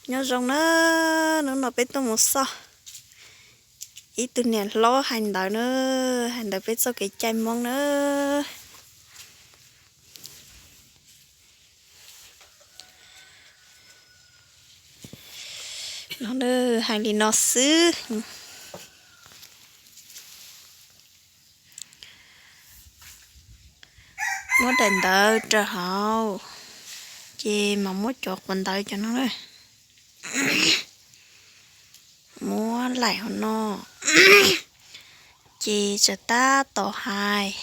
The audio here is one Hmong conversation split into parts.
Nyob zoo na, hnub no peb tuaj mus xauj ib tug niam hlob hais ntawv na, hais ntawv peb txoj kev cai Hmoob na. No, hais li no xwb. Muab daim ntawv rau hauv, ces mas muab cov quav ntawv cov no na, muab laim hauv no, ces txawm tab tom hais.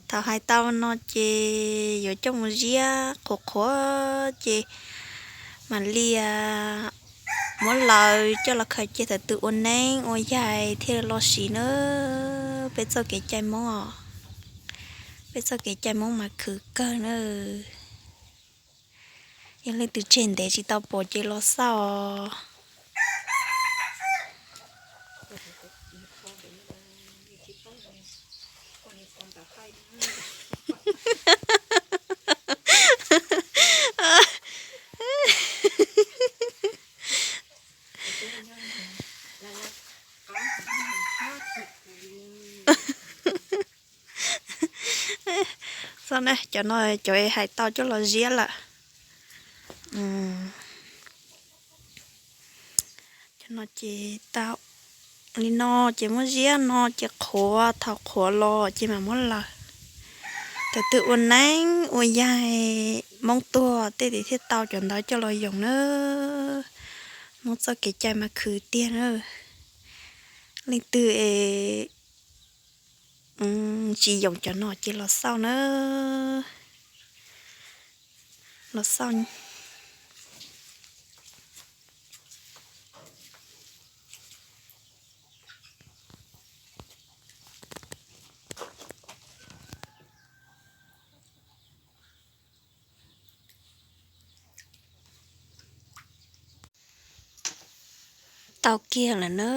Thaum hais tau no ces yuav coj mus ziab qhuav qhuav ces mam li muab laws coj los khaws cia thaum twg ua neeb ua yaig thiaj los siv na. Peb txoj kev cai Hmoob os, peb txoj kev cai Hmoob mas khwv kawg na. Yog leej twg tseg ntev tsis tau pom ces los xauj os. Xauj na, cov no cov hais tau coj los ziab lawm. Cov no ces tau li no ces muab ziab no ces qhuav, thaum qhuav los ces mam muab laws. Thaum twg ua neeb ua yaig Hmoob tuag tej tim thiaj tau cov ntawd coj los yoos na. Hmoob txoj kev cai mas khwv tiag na. Leej twg es tsis yoos cov no ces los xauj na, los xauj. Tau kiag lawm na.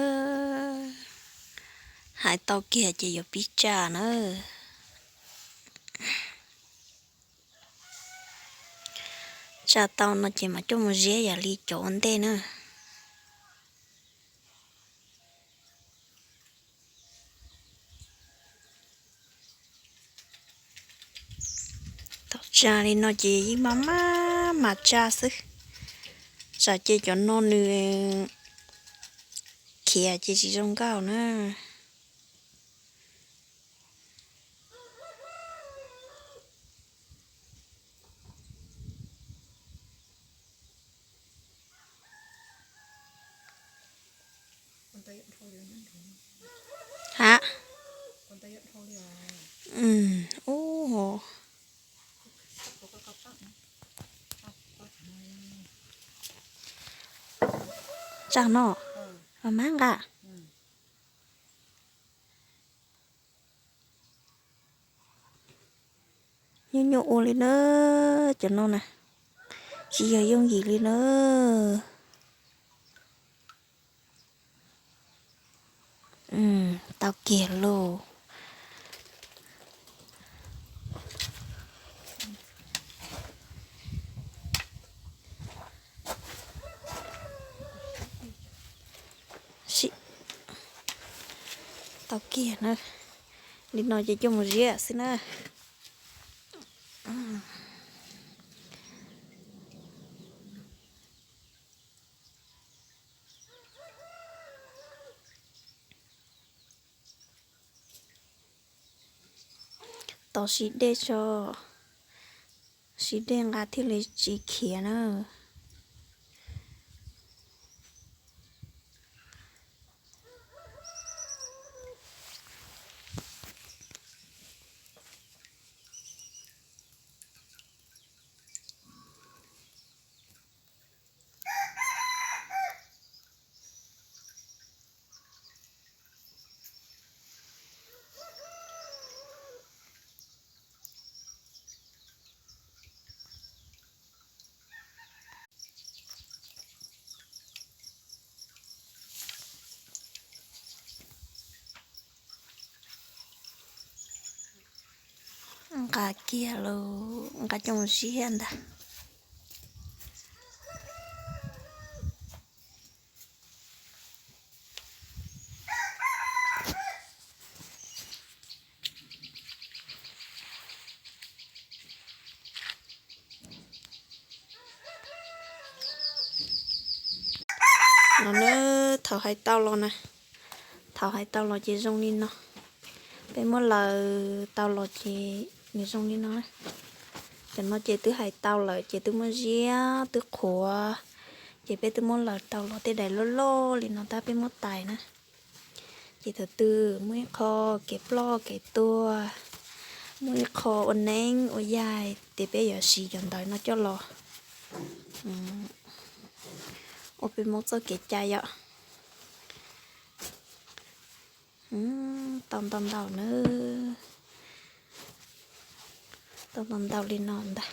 Hais tau kiag ces yuav pib tsa na. Tsa tau no ces mam coj mus ziab yam li cov ua ntej na. Tau tsa li no ces yeej maj maj mam tsa xwb, tsam ces cov no nws khiav ces tsis zoo nkauj na. Ha, ub, tsam no, mas nqa. Nyuaj nyuaj ua li na, cov no na, tsis yog yooj yim li na. Tau kiag lauj. Tau kiag na, li no ces coj mus ziab xwb na. Tos siv dej tso, siv dej nqa thiaj li tsis khiav na. Nqa kiag lawm, nqa coj mus ziab ntag. No na, thaum hais tau los na, thaum hais tau los ces zoo li no. Peb muab laws tau los ces nws zoo li no. Cov no ces twb hais tau lawm ces twb muab ziab twb qhuav, ces peb twb muab laws tau los tej daim loj loj li no tab peb muab tais na. Ces thaum twg muaj ib qho kev ploj kev tuag, muaj ib qho ua neeb ua yaig ces peb yuav siv cov ntawv no coj los ua peb Hmoob txoj kev cai yom. Tau ntau ntau na, tau ntau ntau li no ntag,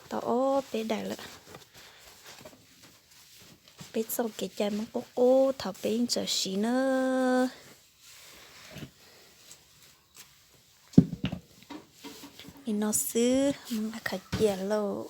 tau ob peb daim lawm. Peb txoj kev cai Hmoob qub qub thaum peb yeej txawm siv na. Li no xwb, mus nqa khaws cia lauj.